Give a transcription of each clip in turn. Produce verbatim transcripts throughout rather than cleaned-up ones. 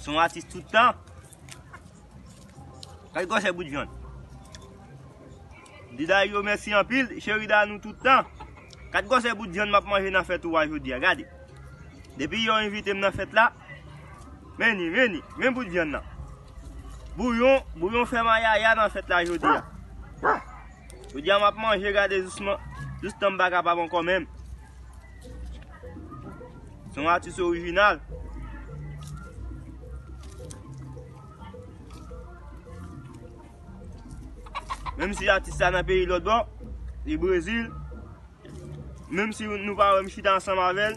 Se yon atis tout tan. Gade gwosè bout vyann. Di Dario mèsi anpil, cheri Danou tout tan. Gade gwosè bout vyann m ap manje nan fèt ou a jodi a, gade. Depi yè w envite m nan fèt la, men ni, men ni, men bout vyann nan. Bouyon, bouyon fè mayaya nan fèt la jodi a. Jodi a m ap manje, gade, jisman, jistan m pa kapab ankò menm. Se yon atis orijinal. Menm si atis la nan peyi lòt bò, li Brezil, menm si nou pa wè m chita ansanm avè l,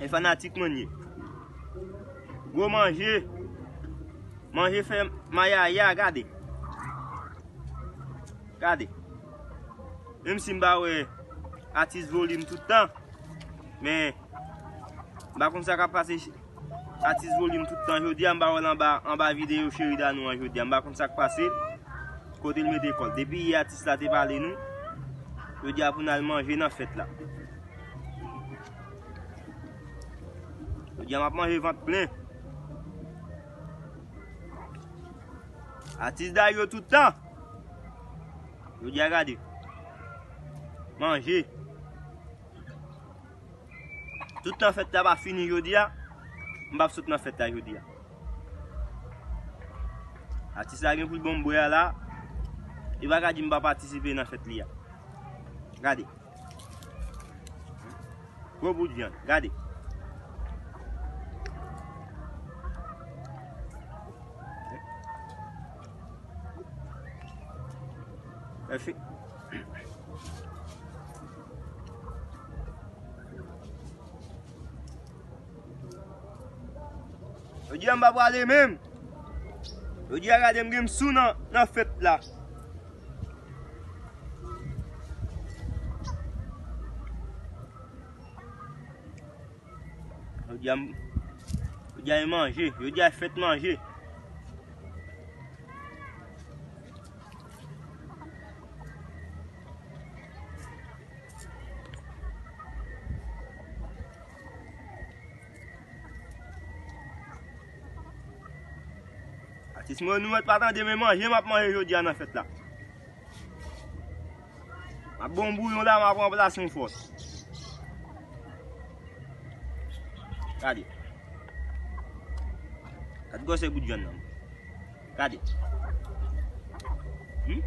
e fanatik mwen ye. Gwo manje, manje fè mayaya, gade. Gade. Menm si m pa wè atis Volim tout tan, men m pa konn sa k ap pase atis Volim tout tan jodi a, m pa wè l anba, anba videyo cheri Danou an jodi a. M pa konn sa k pase, kote l mete kò l. Depi yè atis la te pale nou, jodi a pou n al manje nan fèt la. Jodi a m ap manje vant plen. Atis Dayo tout tan. Jodi a gade. Manje. Tout tan fèt la pa fini jodi a, m p ap sot nan fèt la jodi a. Atis la gen pou l ban m bwè a la, li pa ka di m pa patisipe nan fèt li a. Gade. Gwo bout vyann, gade. Mèsi. Jodi a m pa prale menm. Jodi a gade m gen m sou nan, nan fèt la. Jodi a m, jodi a e manje, jodi a e fèt manje. Atis mwen nou mèt pa tande men manje m ap manje jodi a nan fèt la. M ap bon bouyon la, m ap ranplase yon fòs. Gade. Gade gwosè bout vyann nan. Gade. Hmm?